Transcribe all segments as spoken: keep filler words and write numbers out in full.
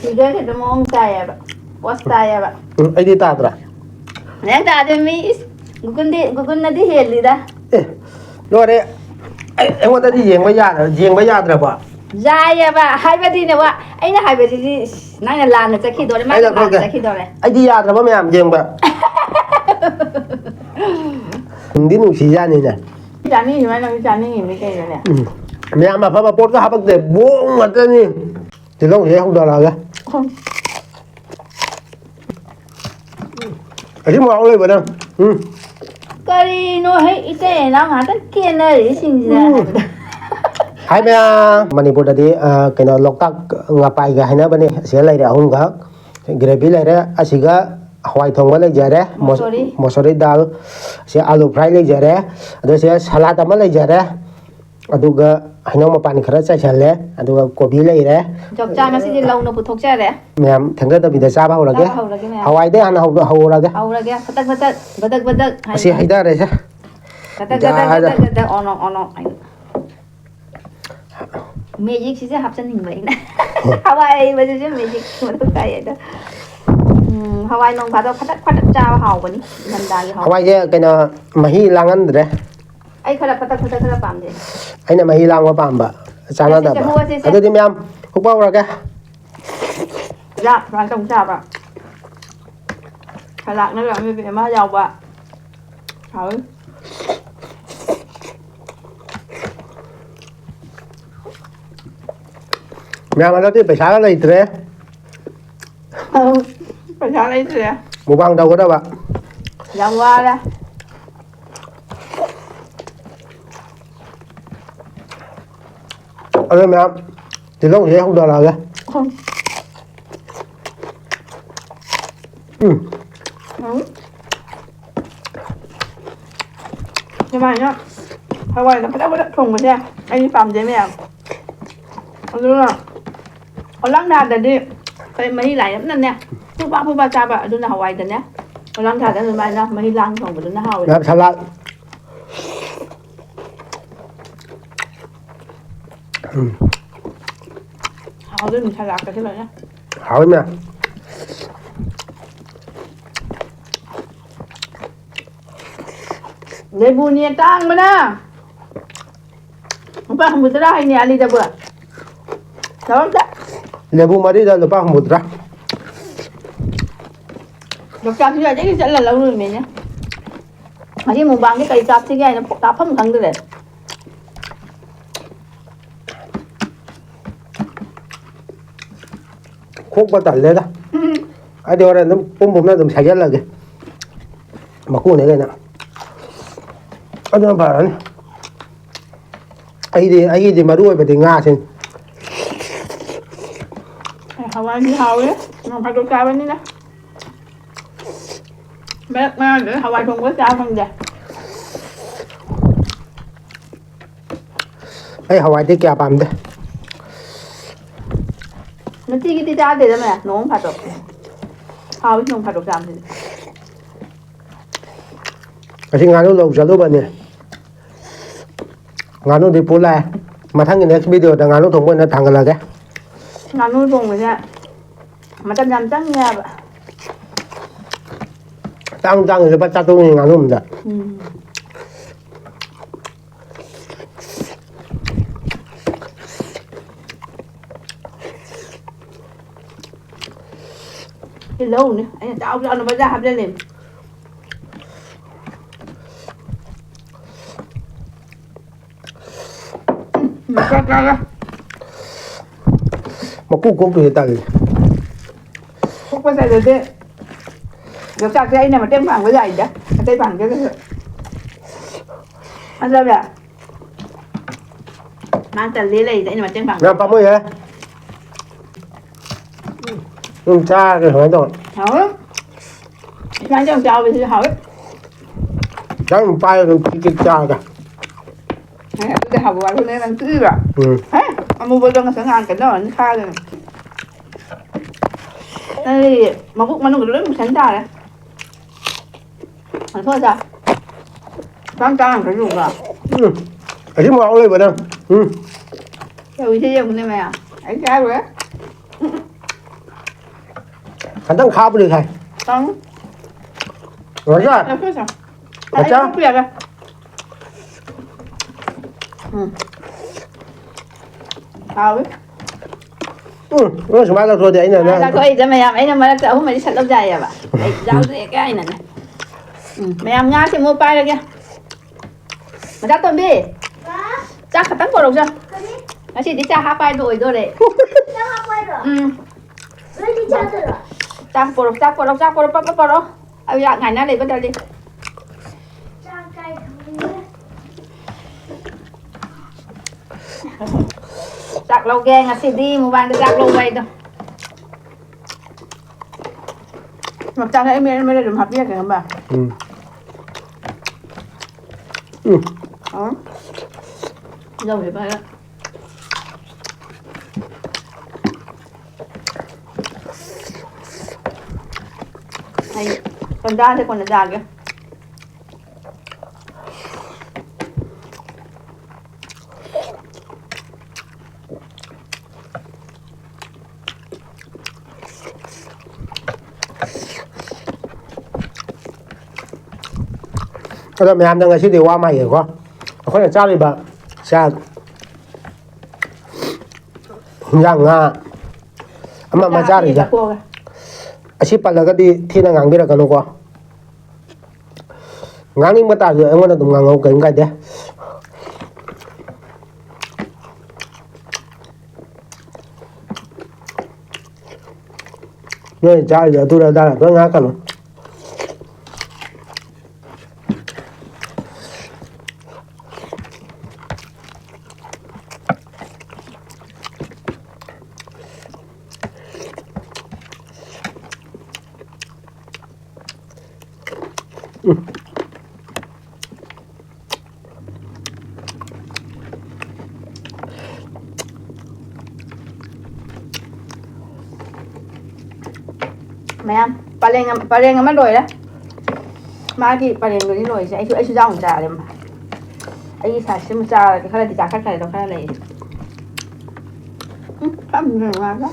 Figure ꯈꯛꯇ ꯃꯑꯣꯡ ꯇꯥꯏꯌꯦꯕ꯫ ꯄꯣꯁ ꯇꯥꯏꯌꯦꯕ꯫ ꯎꯝ, ꯑꯩꯗꯤ ꯇꯥꯗ꯭ꯔꯥ? ꯅꯪ ꯇꯥꯗꯦ ꯃꯤ, ꯏꯁ, ꯒꯨꯒꯨꯟꯗꯤ, ꯒꯨꯒꯨꯟꯅꯗꯤ ꯍꯦꯜꯂꯤꯗ꯫ ꯑꯦ, ꯂꯣꯏꯔꯦ꯫ ꯑꯩ, ꯑꯩꯉꯣꯟꯗꯗꯤ ꯌꯦꯡꯕ ꯌꯥꯗ꯭ꯔ-, ꯌꯦꯡꯕ ꯌꯥꯗ꯭ꯔꯕꯣ? ꯌꯥꯏꯌꯦꯕ, ꯍꯥꯏꯕꯗꯤꯅꯦ ꯋꯥ, ꯑꯩꯅ ꯍꯥꯏꯕꯗꯨꯗꯤ, ꯏꯁ, ꯅꯪꯅ ꯂꯥꯟꯅ ꯆꯠꯈꯤꯗꯣꯔꯦ, ꯃꯥꯅ ꯑꯩꯅ ꯂꯥꯟꯅ ꯈꯪꯗꯦ꯫ ꯆꯠꯈꯤꯗꯣꯔꯦ꯫ ꯑꯩꯗꯤ ꯌꯥꯗ꯭ꯔꯕ ꯃꯌꯥꯝ ꯌꯦꯡꯕ꯫ ꯅꯨꯡꯗꯤ ꯅꯨꯡꯁꯤꯖꯥꯠꯅꯤꯅꯦ꯫ ꯆꯥꯅꯤꯡꯉꯤꯕ ꯅꯪ ꯆꯥꯅꯤꯡꯉꯤꯕꯅꯤ ꯀꯩꯅꯣꯅꯦ꯫ ꯎꯝ꯫ ꯃꯌꯥꯝ ꯑꯐꯕ ꯄꯣꯠꯀ ꯍꯥꯄꯛꯇꯦ, ꯕꯣꯡ ꯉꯥꯛꯇꯅꯤ꯫ ꯇꯤꯜꯍꯧꯁꯦ ꯍꯧꯗꯔꯛꯑꯒꯦ꯫ ꯑꯁꯤ ꯃꯣꯔꯣꯛ ꯂꯩꯕ ꯅꯪ꯫ ꯎꯝ꯫ ꯀꯔꯤꯅꯣ ꯍꯦꯛ ꯏꯇꯩ ꯏꯅꯥꯎ ꯉꯥꯛꯇ ꯀꯦꯟꯅꯔꯤꯁꯤꯡꯁꯤꯗ ꯎꯝ꯫ ꯍꯥꯏꯕꯗ꯫ ꯍꯥꯏ ꯃꯌꯥꯝ, ꯃꯅꯤꯄꯨꯔꯗꯗꯤ, ꯑ, ꯀꯩꯅꯣ, ꯂꯣꯛꯇꯥꯛ ꯉꯄꯥꯏꯒ ꯍꯥꯏꯅꯕꯅꯦ꯫ ꯑꯁꯤꯗ ꯂꯩꯔꯦ ꯑꯍꯨꯝꯈꯛ꯫ ꯒ꯭ꯔꯦꯚꯤ ꯂꯩꯔꯦ꯫ ꯑꯁꯤꯒ ꯍꯋꯥꯏ ꯊꯣꯡꯕ ꯂꯩꯖꯔꯦ꯫ ꯃꯣ-, ꯃꯣꯁꯣꯔꯤ꯫ ꯃꯣꯁꯣꯔꯤ ꯗꯥꯜ꯫ ꯑꯁꯤ ꯑꯥꯂꯨ ꯐ꯭ꯔꯥꯏ ꯂꯩꯖꯔꯦ꯫ ꯑꯗꯣ ꯁꯤꯗ ꯁꯂꯥꯗ ꯑꯃ ꯂꯩꯖꯔꯦ꯫ ꯑꯗꯨꯒ ꯍꯩꯅꯧ ꯃꯄꯥꯟ ꯈꯔ ꯆꯥꯏꯁꯜꯂꯦ꯫ ꯑꯗꯨꯒ ꯀꯣꯕꯤ ꯂꯩꯔꯦ꯫ ꯆꯞ ꯆꯥ ꯉꯁꯤꯗꯤ ꯂꯧꯅ ꯄꯨꯊꯣꯛꯆꯔꯦ꯫ ꯃꯌꯥꯝ ꯊꯦꯡꯊꯗꯕꯤꯗ ꯆꯥꯕ ꯍꯧꯔꯒꯦ꯫ ꯆꯥꯕ ꯍꯧꯔꯒꯦ ꯃꯌꯥꯝ꯫ ꯍꯋꯥꯏꯗꯩ ꯍꯥꯟꯅ ꯍꯧ-, ꯍꯧꯔꯒꯦ꯫ ꯍꯧꯔꯒꯦ꯫ ꯈꯇꯛ ꯈꯇꯛ, ꯕꯗꯛ ꯕꯗꯛ ꯍꯥꯏꯅ꯫ ꯑꯁꯤ ꯍꯩꯊꯔꯦꯁꯦ꯫ ꯈꯇꯛ ꯈꯇꯛ, ꯌꯥꯔꯦ꯫ ꯈꯇꯛ ꯈꯇꯛ, ꯑꯣꯅꯣꯛ ꯑꯣꯅꯣꯛ ꯍꯥꯏꯅ꯫ ꯃꯦꯖꯤꯛꯁꯤꯁꯨ ꯍꯥꯞꯆꯟꯅꯤꯡꯕ ꯑꯩꯅ꯫ ꯍꯋꯥꯏ ꯑꯩꯕꯁꯤꯁꯨ ꯃꯦꯖꯤꯛ ꯃꯊꯧ ꯇꯥꯏ ꯑꯗꯣ꯫ ꯎꯝ, ꯍꯋꯥꯏ ꯅꯣꯡ ꯐꯥꯗꯣꯛ ꯈꯇꯛ ꯈꯇꯛ ꯆꯥꯕ ꯍꯥꯎꯕꯅꯤ ꯏꯪꯊꯝꯊꯥꯒꯤ ꯍꯋꯥꯏ꯫ ꯍꯋꯥꯏꯁꯦ ꯀꯩꯅꯣ, ꯃꯍꯤ ꯂꯥꯡꯍꯟꯗ꯭ꯔꯦ꯫ ꯑꯩ ꯈꯔ ꯐꯇꯛ ꯐꯇꯛ ꯈꯔ ꯄꯥꯝꯖꯩ꯫ ꯑꯩꯅ ꯃꯍꯤ ꯂꯥꯡꯕ ꯄꯥꯝꯕ꯫ ꯆꯥꯟꯅꯗꯕ꯫ ꯆꯐꯨ ꯍꯧꯔꯁꯦ, ꯆꯦ꯫ ꯑꯗꯨꯗꯤ ꯃꯌꯥꯝ ꯍꯨꯛꯄ ꯍꯧꯔꯒꯦ꯫ ꯆꯥꯛ ꯁꯨꯃꯥꯏꯅ ꯇꯧ ꯆꯥꯕ꯫ ꯁꯂꯥꯛꯅ ꯂꯣꯏꯔꯝꯃꯦ, ꯕꯦꯝꯃ ꯌꯥꯎꯕ꯫ ꯍꯥꯎꯋꯤ꯫ ꯃꯌꯥꯝ ꯍꯟꯗꯛꯇꯤ ꯄꯩꯁꯥꯒ ꯂꯩꯇ꯭ꯔꯦ꯫ ꯄꯩꯁꯥ ꯂꯩꯇ꯭ꯔꯦ꯫ ꯃꯨꯛꯕꯥꯡ ꯇꯧꯒꯗꯕ꯫ ꯌꯥꯝ ꯋꯥꯔꯦ꯫ ꯑꯗꯨ ꯃꯌꯥꯝ ꯇꯤꯜꯍꯧꯁꯦ ꯍꯧꯗꯔꯛꯑꯒꯦ꯫ ꯎꯝ꯫ ꯎꯝ꯫ ꯑꯗꯨꯃꯥꯏꯅ ꯍꯋꯥꯏꯗ ꯐꯖ ꯐꯖ ꯊꯣꯡꯕꯁꯦ ꯑꯩꯗꯤ ꯄꯥꯝꯖꯩ ꯃꯌꯥꯝ꯫ ꯑꯗꯨꯅ ꯑꯣꯂꯥꯡ ꯊꯥꯗꯗꯤ ꯑꯩꯈꯣꯏ ꯃꯍꯤ ꯂꯥꯡꯅꯅꯦ ꯐꯨꯕ ꯐꯨꯕ ꯆꯥꯕ, ꯑꯗꯨꯅ ꯍꯋꯥꯏꯗꯅꯦ ꯑꯣꯂꯥꯡ ꯊꯥꯗ ꯑꯗꯨꯃꯥꯏꯅ ꯃꯍꯤ ꯂꯥꯡ ꯊꯣꯡꯕꯗꯨꯅ ꯍꯥꯎꯋꯦ꯫ ꯃꯌꯥꯝ ꯁꯂꯥꯗ꯫ ꯎꯝ꯫ ꯍꯥꯎꯗꯣꯏꯅꯤ ꯁꯂꯥꯗꯀꯁꯦ ꯂꯣꯏꯅ꯫ ꯍꯥꯎꯏ ꯃꯌꯥꯝ꯫ ꯂꯩꯕꯨꯅꯤ ꯑꯇꯥꯡꯕꯅ ꯂꯨꯄꯥ ꯍꯨꯝꯐꯨꯇꯔꯥ ꯍꯥꯏꯅꯦ ꯑꯂꯤꯗꯕꯨ꯫ ꯂꯧꯔꯝꯗ꯫ ꯂꯦꯕꯨ ꯃꯔꯤꯗ ꯂꯨꯄꯥ ꯍꯨꯝꯐꯨꯇꯔꯥ꯫ ꯂꯣꯛꯇꯥꯛꯁꯨ ꯑꯗꯒꯤ ꯆꯠꯂ ꯂꯧꯔꯨꯔꯤꯃꯤꯅꯦ꯫ ꯉꯁꯤ ꯃꯨꯛꯕꯥꯡꯗꯤ ꯀꯔꯤ ꯀꯥꯞꯁꯤꯒꯦ ꯍꯥꯏꯅ ꯀꯥꯞꯐꯝ ꯈꯪꯗ꯭ꯔꯦ꯫ ꯈꯣꯛꯄ ꯇꯜꯂꯦꯗ꯫ ꯎꯝ꯫ ꯑꯩꯗꯤ ꯍꯣꯔꯦꯟ ꯑꯗꯨꯝ ꯄꯨꯝ ꯄꯨꯝꯅ ꯑꯗꯨꯝ ꯁꯥꯏꯖꯜꯂꯒꯦ꯫ ꯃꯀꯨꯅꯦ ꯀꯩꯅ꯫ ꯑꯗꯨꯅ ꯐꯔꯅꯤ꯫ ꯑꯩꯗꯤ, ꯑꯩꯒꯤꯗꯤ ꯃꯔꯨ ꯑꯣꯏꯕꯗꯤ ꯉꯥꯁꯤꯅꯤ꯫ ꯍꯋꯥꯏꯗꯤ ꯍꯥꯎꯋꯦ꯫ ꯅꯣꯡ ꯐꯥꯗꯣꯛ ꯆꯥꯕꯅꯤꯅ꯫ ꯃꯔꯛ ꯃꯔꯛꯇ ꯍꯋꯥꯏ ꯊꯣꯡꯕ ꯆꯥ ꯐꯪꯗꯦ꯫ ꯑꯩ ꯍꯋꯥꯏꯗꯤ ꯀꯌꯥ ꯄꯥꯝꯗꯦ꯫ ꯅꯨꯡꯇꯤꯒꯤꯗꯤ ꯆꯥꯗꯦꯗ ꯃꯌꯥꯝ, ꯅꯣꯡ ꯐꯥꯗꯣꯛ꯫ ꯍꯥꯎꯋꯤ ꯅꯣꯡ ꯐꯥꯗꯣꯛ ꯆꯥꯕꯁꯤꯗꯤ꯫ ꯉꯁꯤ ꯉꯥꯅꯨ ꯂꯧ ꯆꯠꯂꯨꯕꯅꯦ꯫ ꯉꯥꯅꯨꯗꯤ ꯄꯨ ꯂꯥꯛꯑꯦ꯫ ꯃꯊꯪꯒꯤ next video ꯗ ꯉꯥꯅꯨ ꯊꯣꯡꯕ ꯑꯣꯏꯅ ꯊꯥꯡꯒꯠꯂꯛꯑꯒꯦ꯫ ꯉꯥꯅꯨ ꯊꯣꯡꯕꯁꯦ ꯃꯇꯝ ꯌꯥꯝ ꯆꯪꯉꯦ ꯍꯥꯏꯕ꯫ ꯇꯥꯡ ꯇꯥꯡ ꯂꯨꯄꯥ ꯆꯥꯇ꯭ꯔꯨꯛꯅꯤ ꯉꯥꯅꯨ ꯑꯃꯗ꯫ ꯎꯝ꯫ ꯁꯤ ꯂꯧꯅꯤ꯫ ꯑꯩꯅ ꯆꯥꯎ ꯆꯥꯎꯅ ꯕꯖꯥꯔ ꯍꯥꯞꯆꯜꯂꯦ꯫ ꯎꯝ, ꯃꯀꯛ ꯀꯛꯑꯒ꯫ ꯃꯀꯨ ꯈꯣꯛꯇꯣꯏꯁꯦ ꯇꯜꯂꯤ꯫ ꯈꯣꯛꯄ ꯇꯜꯂꯗꯤ ꯌꯣꯡꯆꯥꯛꯁꯦ ꯑꯩꯅ ꯃꯇꯦꯡ ꯄꯥꯡꯕ ꯌꯥꯏꯗ, ꯑꯇꯩ ꯄꯥꯡꯗ꯭ꯔꯒꯁꯨ꯫ ꯑꯗꯨꯒ ꯃꯥ ꯇꯜꯂꯦ ꯂꯩꯗ, ꯑꯩꯅ ꯃꯇꯦꯡ ꯄꯥꯡꯕ꯫ ꯌꯥꯝ ꯄꯥꯝꯃꯨꯏꯍꯦ꯫ ꯎꯝ, ꯆꯥꯔꯒ ꯁꯨꯃꯥꯏꯅ ꯇꯧꯔꯦ꯫ ꯍꯥꯎꯋꯦ꯫ ꯁꯨꯃꯥꯏꯅ ꯇꯧꯔ ꯆꯥꯕꯁꯤꯁꯨ ꯍꯥꯎꯋꯦ꯫ ꯅꯪ ꯄꯥꯏꯔꯒ ꯑꯗꯨꯝ ꯇꯤꯛ ꯇꯤꯛ ꯆꯥꯔꯒ꯫ ꯑꯦ, ꯑꯗꯨꯗꯤ ꯍꯥꯎꯕ ꯋꯥꯠꯂꯤꯅꯦ, ꯅꯪ ꯇꯤꯛꯏꯕ꯫ ꯎꯝ꯫ ꯍꯦ, ꯑꯃꯨꯕꯗꯣ ꯉꯁꯥꯏ ꯉꯍꯥꯟ ꯀꯩꯅꯣ ꯇꯧꯔꯅꯤ, ꯈꯥꯗꯅ꯫ ꯅꯪꯗꯤ ꯃꯕꯨꯛ ꯃꯅꯨꯡꯗ ꯂꯣꯏ ꯃꯨꯁꯟ ꯇꯥꯔꯦ꯫ ꯂꯪꯊꯣꯛꯑ ꯆꯥꯎ꯫ ꯈꯤꯇꯪ ꯆꯥꯔꯝꯒꯅꯤ ꯎꯕ꯫ ꯎꯝ꯫ ꯑꯁꯤ ꯃꯍꯥꯎ ꯂꯩꯕ ꯅꯪ꯫ ꯎꯝ꯫ ꯇꯧꯔꯤꯁꯦ ꯌꯦꯡꯉꯨꯅꯦ ꯃꯌꯥꯝ꯫ ꯑꯩ ꯆꯥꯔꯣꯏ꯫ ꯉꯥꯛꯇꯪ ꯈꯥꯕ ꯂꯩ ꯈꯥꯏ꯫ ꯇꯥꯡ꯫ ꯉꯥꯏꯈꯣ꯫ ꯂꯧꯊꯣꯛꯁꯦ꯫ ꯑꯆꯥ꯫ ꯑꯩ ꯂꯧꯊꯣꯛꯄꯤꯔꯒꯦ꯫ ꯎꯝ꯫ ꯍꯥꯎꯋꯤ꯫ ꯎꯝ, ꯅꯪ ꯁꯨꯃꯥꯏꯅ ꯂꯧꯊꯣꯛꯑꯗꯤ ꯑꯩꯅ ꯅꯪ ꯂꯧꯊꯣꯛꯏꯁꯦ ꯃꯌꯥꯝ, ꯑꯩꯅ ꯃꯔꯛꯇ ꯑꯍꯨꯝ ꯃꯔꯤ ꯁꯠ ꯂꯧꯖꯥꯏꯌꯦꯕ꯫ ꯑꯩ ꯌꯥꯎꯗ꯭ꯔꯦ ꯀꯥꯏꯅꯅꯦ꯫ ꯎꯝ, ꯃꯌꯥꯝ ꯉꯥꯁꯦ ꯑꯃꯨꯛ ꯄꯥꯏꯔꯒꯦ꯫ ꯃꯆꯥ ꯇꯣꯝꯕꯤ, ꯆꯥꯛ ꯈꯛꯇꯪ ꯄꯣꯔꯛꯎꯁꯦ꯫ ꯉꯁꯤꯗꯤ ꯆꯥꯛ ꯍꯥꯞꯄ ꯍꯥꯏꯗꯣ ꯑꯣꯏꯗꯣꯔꯦ꯫ ꯆꯥꯛ ꯍꯥꯞꯄ ꯍꯥꯏꯔꯣ? ꯎꯝ꯫ ꯅꯣꯏꯗꯤ ꯆꯥꯗꯣꯏꯔꯣ? ꯆꯥꯛ ꯄꯣꯔꯛ, ꯆꯥꯛ ꯄꯣꯔꯛ, ꯆꯥꯛ ꯄꯣꯔꯛ, ꯄꯠ ꯄꯠ ꯄꯣꯔꯛꯑꯣ꯫ ꯑꯩ ꯆꯥꯛ ꯉꯥꯏꯅ ꯂꯩꯕ ꯇꯜꯂꯤ꯫ ꯆꯥꯛ ꯀꯥꯏ ꯊꯝꯃꯤꯅꯣ? ꯆꯥꯛ ꯂꯧꯒꯦ ꯉꯁꯤꯗꯤ ꯃꯨꯕꯥꯡꯗ ꯆꯥꯛ ꯂꯧꯕ ꯍꯥꯏꯗꯣ꯫ ꯃꯆꯥꯅ ꯑꯦꯝ ꯑꯦꯜ ꯑꯦꯝ ꯑꯦꯜ ꯑꯗꯨꯝ ꯍꯥꯞꯄꯤꯔꯛꯀꯦ ꯈꯪꯕ꯭ꯔꯥ? ꯎꯝ꯫ ꯎꯝ꯫ ꯑ? ꯌꯧꯔꯦ ꯚꯥꯏ꯫ ꯑꯩ ꯀꯣꯟꯗꯥꯁꯦ ꯀꯣꯟꯅ ꯆꯥꯒꯦ꯫ ꯑꯗꯣ ꯃꯌꯥꯝꯅ ꯉꯁꯤꯗꯤ ꯋꯥ ꯃꯥ ꯍꯥꯏꯌꯦꯀꯣ꯫ ꯑꯩꯈꯣꯏꯅ ꯆꯥꯔꯤꯕ ꯁꯦ ꯍꯤꯟꯖꯥꯡ ꯉꯥ ꯑꯃ ꯑꯃ ꯆꯥꯔꯤꯁꯦ꯫ ꯆꯥꯛ ꯄꯤꯔꯤꯕ ꯀꯣꯛꯑꯒ꯫ ꯑꯁꯤ ꯄꯜꯂꯒꯗꯤ ꯊꯤꯅ ꯉꯥꯡꯕꯤꯔꯛꯀꯅꯨꯀꯣ꯫ ꯉꯥꯡꯅꯤꯡꯕ ꯇꯥꯔꯁꯨ ꯑꯩꯉꯣꯟꯗ ꯑꯗꯨꯝ ꯉꯥꯡꯉꯧ, ꯀꯔꯤꯝ ꯀꯥꯏꯗꯦ꯫ ꯅꯣꯏ ꯆꯥꯔꯤꯗꯣ ꯑꯗꯨꯔ ꯑꯗꯥꯔ ꯂꯣꯏ ꯉꯥꯡꯉꯛꯀꯅꯨ꯫ ꯃꯌꯥꯝ, ꯄꯔꯦꯡ ꯑꯃ, ꯄꯔꯦꯡ ꯑꯃ ꯂꯣꯏꯔꯦ꯫ ꯃꯥꯒꯤ ꯄꯔꯦꯡꯗꯨꯅꯤ ꯂꯣꯏꯔꯤꯁꯦ꯫ ꯑꯩꯁꯨ, ꯑꯩꯁꯨ ꯌꯥꯎꯅ ꯆꯥꯔꯦ꯫ ꯑꯩꯒꯤ ꯁꯥꯏꯖꯁꯤꯃ ꯆꯥꯔꯗꯤ ꯈꯔꯗꯤ ꯆꯥꯈꯠꯈ꯭ꯔꯦ ꯑꯗꯣ, ꯈꯔ ꯂꯩꯔꯤ꯫ ꯎꯝ, ꯐꯝꯗ꯭ꯔꯦ ꯃꯥꯒ꯫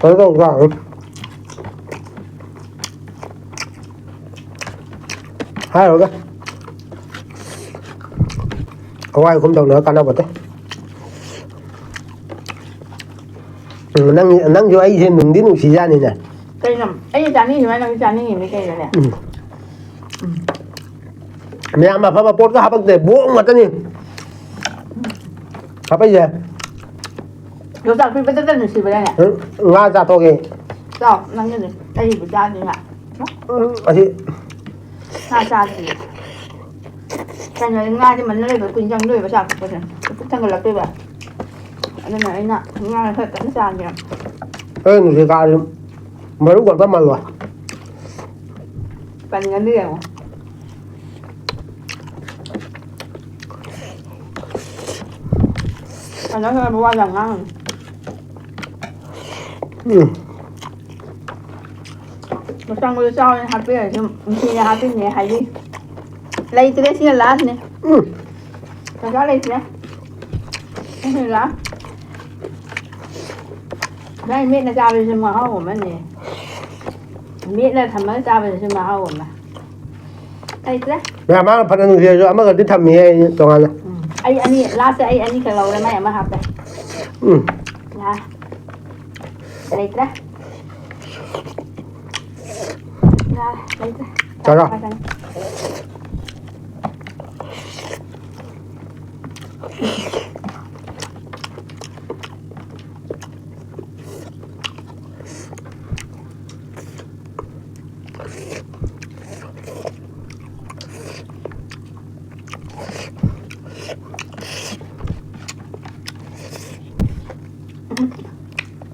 ꯀꯩꯅꯣ ꯇꯧꯗ꯭ꯔꯣ? ꯍꯥꯏꯔꯨꯔꯒ ꯍꯋꯥꯏ ꯈꯨꯝ ꯇꯧꯅꯔ ꯀꯥꯟꯅꯕ ꯅꯠꯇꯦ꯫ ꯎꯝ, ꯅꯪ, ꯅꯪꯁꯨ ꯑꯩꯁꯦ ꯅꯨꯡꯗꯤ ꯅꯨꯡꯁꯤꯖꯥꯠꯅꯤꯅꯦ꯫ ꯀꯩꯅꯣ? ꯑꯩꯅ ꯆꯥꯅꯤꯡꯉꯤꯗꯨꯃꯥꯏꯅ ꯅꯪꯁꯨ ꯆꯥꯅꯤꯡꯉꯤꯅꯦ ꯀꯩꯅꯣꯅꯦ? ꯎꯝ꯫ ꯃꯌꯥꯝ ꯑꯐꯕ ꯄꯣꯠꯀ ꯍꯥꯄꯛꯇꯦ, ꯕꯣꯝ ꯉꯥꯛꯇꯅꯤ꯫ ꯍꯥꯄꯛꯏꯁꯦ꯫ ꯌꯣꯡꯆꯥꯛ ꯄꯤꯕ ꯆꯠꯇ ꯅꯨꯡꯁꯤꯕꯅꯦ꯫ ꯎꯝ, ꯉꯥ ꯆꯥꯊꯣꯛꯑꯒꯦ꯫ ꯆꯥꯎ, ꯅꯪꯒꯤꯗꯤ꯫ ꯑꯩꯕꯨ ꯆꯥꯗꯣꯏꯅ꯫ ꯎꯝ, ꯑꯁꯤ꯫ ꯉꯥ ꯆꯥꯗ꯭ꯔꯤꯌꯦ꯫ ꯀꯩꯅꯣ, ꯉꯥꯁꯦ ꯃꯅꯝ ꯂꯩꯕ ꯀꯨꯏꯅ ꯆꯪꯗꯣꯏꯕ ꯆꯥꯛ ꯐꯨꯠꯄꯁꯦ꯫ ꯄꯨꯛ ꯊꯟꯒꯠꯂꯛꯇꯣꯏꯕ꯫ ꯑꯗꯨꯅ ꯑꯩꯅ ꯉꯥ ꯈꯔ ꯀꯟꯅ ꯆꯥꯒꯦ꯫ ꯑꯩ ꯅꯨꯡꯁꯤꯠ ꯀꯥꯔꯗꯤ ꯃꯔꯨ ꯀꯣꯟ ꯀꯝꯃꯜꯂꯣ꯫ ꯀꯟꯒꯅꯤ ꯌꯦꯡꯉꯣ꯫ ꯀꯩꯅꯣ ꯇꯧꯔꯕ ꯋꯥ ꯌꯥꯝ ꯉꯥꯡꯉꯅꯨ꯫ ꯎꯝ꯫ ꯃꯆꯪꯕꯗꯣ ꯆꯥꯎꯅ ꯍꯥꯞꯄꯤꯔꯁꯨ ꯅꯨꯡꯁꯤꯅ ꯍꯥꯞꯄꯤꯅꯦ ꯍꯥꯏꯕꯤ꯫ ꯂꯩꯇ꯭ꯔꯦ, ꯁꯤꯅ ꯂꯥꯁꯅꯦ꯫ ꯎꯝ꯫ ꯄꯩꯁꯥ ꯂꯩꯇ꯭ꯔꯦ꯫ ꯁꯤꯅ ꯂꯥꯁ꯫ ꯅꯪ ꯃꯦꯠꯂ ꯆꯥꯕꯁꯤꯁꯨ ꯃꯍꯥꯎ ꯑꯃꯅꯦ꯫ ꯃꯦꯠꯂ ꯊꯝꯃꯒ ꯆꯥꯕꯁꯤꯁꯨ ꯃꯍꯥꯎ ꯑꯃ꯫ ꯂꯩꯇ꯭ꯔꯦ꯫ ꯃꯌꯥꯝ ꯃꯥꯅ ꯐꯅ ꯅꯨꯡꯁꯤꯔꯁꯨ ꯑꯃꯒꯗꯤ ꯊꯝꯃꯤꯍꯦ ꯑꯩ ꯇꯣꯉꯥꯟꯅ꯫ ꯎꯝ꯫ ꯑꯩ ꯑꯅꯤ, ꯂꯥꯁꯇ ꯑꯩ ꯑꯅꯤꯈꯛ ꯂꯧꯔꯦ, ꯃꯥꯏ ꯑꯃ ꯍꯥꯞꯄꯦ꯫ ꯎꯝ꯫ ꯌꯥ꯫ ꯂꯩꯇ꯭ꯔꯦ꯫ ꯌꯥ, ꯂꯩꯇ꯭ꯔꯦ꯫ ꯆꯥꯔꯣ꯫ ꯆꯥꯔꯣ꯫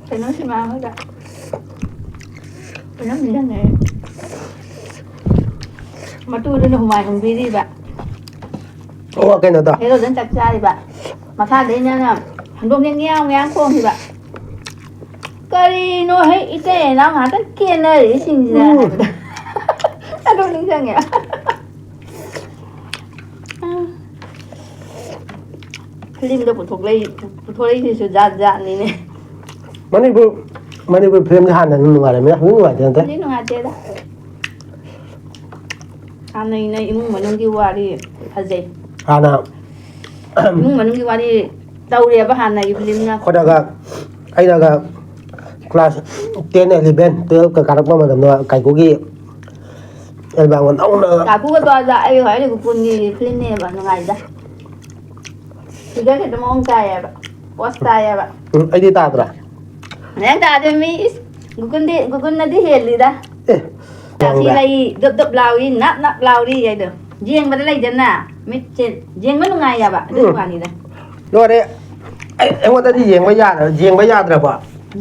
ꯀꯩꯅꯣ ꯁꯤꯃꯥ ꯑꯃꯗ ꯀꯩꯅꯣꯝ ꯅꯤꯡꯁꯤꯡꯉꯦ꯫ ꯃꯇꯨꯗꯨꯅ ꯍꯨꯃꯥꯏ ꯍꯨꯝꯕꯤꯔꯤꯕ꯫ ꯑꯣ, ꯀꯩꯅꯣꯗꯣ꯫ ꯍꯦꯔꯣꯗꯨꯅ ꯆꯥꯛ ꯆꯥꯔꯤꯕ꯫ ꯃꯈꯥꯗꯩꯅ ꯍꯧꯗꯣꯡꯁꯦ ꯉꯤꯌꯥꯡ ꯉꯤꯌꯥꯡ ꯈꯣꯡꯉꯤꯕ꯫ "ꯀꯔꯤꯅꯣ ꯍꯦ, ꯏꯇꯩ ꯏꯅꯥꯎ ꯉꯥꯛꯇꯪ ꯀꯦꯟꯅꯔꯤꯁꯤꯡꯁꯤꯅ?" ꯎꯝ꯫ ꯍꯥꯏꯕꯗꯣ꯫ ꯑꯗꯨ ꯅꯤꯡꯁꯤꯡꯉꯦ꯫ ꯐꯤꯂꯝꯗ ꯄꯨꯊꯣꯛꯂꯛꯏ-, ꯄꯨꯊꯣꯔꯛꯏꯁꯤꯁꯨ ꯖꯥꯠ ꯖꯥꯠꯅꯤꯅꯦ꯫ ꯃꯅꯤꯄꯨꯔ, ꯃꯅꯤꯄꯨꯔ ꯐꯤꯂꯝꯁꯦ ꯍꯥꯟꯅ ꯑꯗꯨꯝ ꯅꯨꯡꯉꯥꯏꯔꯝꯃꯤꯅ, ꯍꯧꯖꯤꯛ ꯅꯨꯡꯉꯥꯏꯇꯦ ꯅꯠꯇꯦ꯫ ꯍꯧꯖꯤꯛ ꯅꯨꯡꯉꯥꯏꯇꯦꯗ꯫ ꯍꯥꯟꯅꯩꯅ ꯏꯃꯨꯡ ꯃꯅꯨꯡꯒꯤ ꯋꯥꯔꯤ ꯐꯖꯩ꯫ ꯍꯥꯟꯅ ꯏꯃꯨꯡ ꯃꯅꯨꯡꯒꯤ ꯋꯥꯔꯤ ꯇꯧꯔꯦꯕ ꯍꯥꯟꯅꯒꯤ ꯐꯤꯂꯝꯅ꯫ ꯑꯩꯈꯣꯏꯅꯒ, ꯑꯩꯅꯒ class ten, eleven, twelve ꯀ ꯀꯥꯔꯛꯄ ꯃꯇꯝꯗ ꯀꯥꯏꯀꯨꯒꯤ ꯑꯦꯜꯕꯝꯒ ꯅꯧꯅ ꯀꯥꯏꯀꯨꯒꯗꯣ ꯑꯩ ꯍꯣꯏ ꯒꯣꯀꯨꯜꯒꯤ ꯐꯤꯂꯝꯅꯦꯕ ꯅꯨꯡꯉꯥꯏꯗ꯫ ꯐꯤꯒꯔ ꯈꯤꯇ ꯃꯑꯣꯡ ꯇꯥꯏꯌꯦꯕ꯫ ꯄꯣꯁ ꯇꯥꯏꯌꯦꯕ꯫ ꯎꯝ, ꯑꯩꯗꯤ ꯇꯥꯗ꯭ꯔꯥ? ꯅꯪ ꯇꯥꯗꯦ ꯃꯤ, ꯏꯁ, ꯒꯨꯀꯨꯟꯗꯤ, ꯒꯨꯀꯨꯟꯅꯗꯤ ꯍꯦꯜꯂꯤꯗ꯫ ꯑꯦ, ꯔꯥꯁꯤ ꯈꯪꯕ꯭ꯔꯥ? ꯂꯩ ꯗꯨꯞ ꯗꯨꯞ ꯂꯥꯎꯔꯤ, ꯅꯞ ꯅꯞ ꯂꯥꯎꯔꯤ ꯍꯥꯏꯗꯣ꯫ ꯌꯦꯡꯕꯗ ꯂꯩꯗꯅ, ꯃꯤꯠꯁꯦ ꯌꯦꯡꯕ ꯅꯨꯡꯉꯥꯏꯌꯦꯕ, ꯑꯗꯨꯒꯤ ꯎꯝ꯫ ꯋꯥꯅꯤꯗ꯫ ꯂꯣꯏꯔꯦ꯫ ꯑꯩ, ꯑꯩꯉꯣꯟꯗꯗꯤ ꯌꯦꯡꯕ ꯌꯥꯗ-, ꯌꯦꯡꯕ ꯌꯥꯗ꯭ꯔꯕꯣ?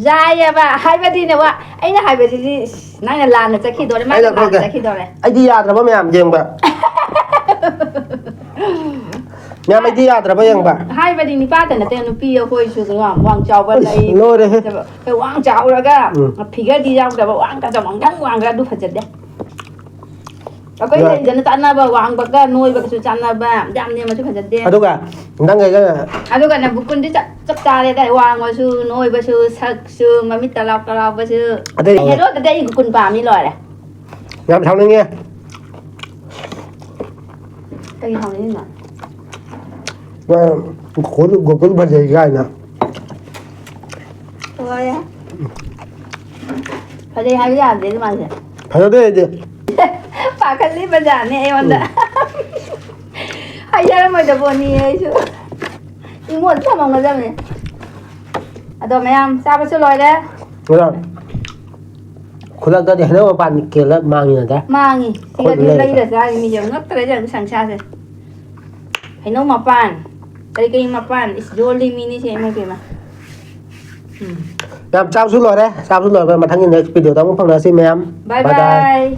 ꯌꯥꯏꯌꯦꯕ, ꯍꯥꯏꯕꯗꯤꯅꯦ, ꯋꯥ, ꯑꯩꯅ ꯍꯥꯏꯕꯗꯨꯗꯤ, ꯏꯁ, ꯅꯪꯅ ꯂꯥꯟꯅ ꯆꯠꯈꯤꯗꯣꯔꯦ, ꯃꯥꯅ ꯑꯩꯅ ꯂꯥꯟꯅ ꯂꯧꯒꯦ꯫ ꯆꯠꯈꯤꯗꯣꯔꯦ꯫ ꯑꯩꯗꯤ ꯌꯥꯗ꯭ꯔꯕ ꯃꯌꯥꯝ ꯌꯦꯡꯕ꯫ ꯃꯌꯥꯝ, ꯑꯩꯗꯤ ꯌꯥꯗ꯭ꯔꯕ ꯌꯦꯡꯕ꯫ ꯍꯥꯏꯕꯗꯤ ꯅꯨꯄꯥꯇ ꯅꯠꯇꯦ, ꯅꯨꯄꯤ ꯑꯩꯈꯣꯏꯁꯨ ꯋꯥꯡ, ꯋꯥꯡ ꯆꯥꯎꯕ ꯑꯁ, ꯂꯩ꯫ ꯂꯣꯏꯔꯦꯍꯦ꯫ ꯐꯖꯕ, ꯑꯩꯈꯣꯏ ꯋꯥꯡ ꯆꯥꯎꯔꯒ ꯎꯝ꯫ ꯐꯤꯒꯔꯗꯤ ꯌꯥꯎꯗꯕ, ꯋꯥꯡ ꯀꯥ ꯋꯥꯡ ꯌꯥꯝ ꯋꯥꯡꯈ꯭ꯔ ꯑꯗꯨ ꯐꯖꯗꯦ꯫ ꯑꯩꯈꯣꯏ ꯑꯗꯨꯒ ꯂꯦꯡꯗꯅ ꯆꯥꯟꯅꯕ, ꯋꯥꯡꯕꯒ ꯅꯣꯏꯕꯒꯁꯨ ꯆꯥꯟꯅꯕ, ꯌꯥꯝ ꯅꯦꯝꯃꯁꯨ ꯐꯖꯗꯦ꯫ ꯑꯗꯨꯒ ꯅꯪ ꯑꯩꯒ ꯑꯗꯨꯒ ꯅꯕꯨꯛ ꯀꯨꯟꯗꯤ ꯆꯞ, ꯆꯞ ꯆꯥꯔꯦꯗ, ꯋꯥꯡꯕꯁꯨ, ꯅꯣꯏꯕꯁꯨ, ꯁꯛꯁꯨ, ꯃꯃꯤꯠ ꯇꯔꯥꯎ ꯇꯔꯥꯎꯕꯁꯨ꯫ ꯑꯇꯩ ꯑꯩ ꯍꯦꯔꯣꯗꯗꯤ ꯑꯩ ꯀꯨꯟ ꯄꯥꯝꯃꯤ ꯂꯣꯏꯔꯦ꯫ ꯌꯥꯝ ꯁꯥꯎꯅꯤꯡꯉꯦ꯫ ꯀꯩ ꯁꯥꯎꯅꯤꯡꯉꯤꯅꯣ? ꯑ, ꯒꯣꯀꯨꯜ, ꯒꯣꯀꯨꯜ ꯐꯖꯩ ꯀꯥꯏꯅ꯫ ꯂꯣꯏꯔꯦ꯫ ꯐꯖꯩ ꯍꯥꯏꯕ ꯌꯥꯗꯦ ꯑꯗꯨ ꯃꯥꯁꯦ꯫ ꯐꯖꯗꯦ ꯑꯩꯗꯤ꯫ ꯄꯥꯈꯠꯂꯤꯕ ꯖꯥꯠꯅꯦ ꯑꯩꯉꯣꯟꯗ꯫ ꯎꯝ꯫ ꯍꯥꯏꯖꯔꯝꯃꯣꯏꯗ ꯄꯣꯠꯅꯤ ꯑꯩꯁꯨ꯫ ꯏꯃꯣꯠ ꯊꯝꯃꯝꯒꯗꯕꯅꯦ꯫ ꯑꯗꯣ ꯃꯌꯥꯝ ꯆꯥꯕꯁꯨ ꯂꯣꯏꯔꯦ꯫ ꯑꯗꯣ ꯈꯨꯗꯛꯇꯗꯤ ꯍꯩꯅꯧ ꯃꯄꯥꯟ ꯀꯦꯜꯂ ꯃꯥꯡꯉꯤꯅꯗ꯫ ꯃꯥꯡꯉꯤ꯫ ꯑꯩꯈꯣꯏ ꯁꯤꯒꯗꯤ ꯂꯩꯔꯒ꯫ ꯂꯩꯔ ꯆꯥꯔꯤ ꯃꯤꯁꯦ ꯉꯛꯇ꯭ꯔꯦꯗ ꯍꯧꯖꯤꯛ ꯁꯪꯁꯥꯔꯁꯦ꯫ ꯍꯩꯅꯧ ꯃꯄꯥꯟ, ꯀꯔꯤ ꯀꯔꯤ ꯃꯄꯥꯟ, ꯏꯁ, ꯌꯣꯜꯂꯤ ꯃꯤꯅꯤꯁꯦ, ꯏꯃꯥꯏ ꯄꯦꯝꯃ꯫ ꯎꯝ꯫ ꯌꯥꯝ ꯆꯥꯕꯁꯨ ꯂꯣꯏꯔꯦ, ꯆꯥꯕꯁꯨ ꯂꯣꯏꯔꯦ꯫ ꯃꯊꯪꯒꯤ next video ꯗ ꯑꯃꯨꯛ ꯐꯪꯅꯁꯤ ꯃꯌꯥꯝ꯫ Bye bye bye꯫ Bye꯫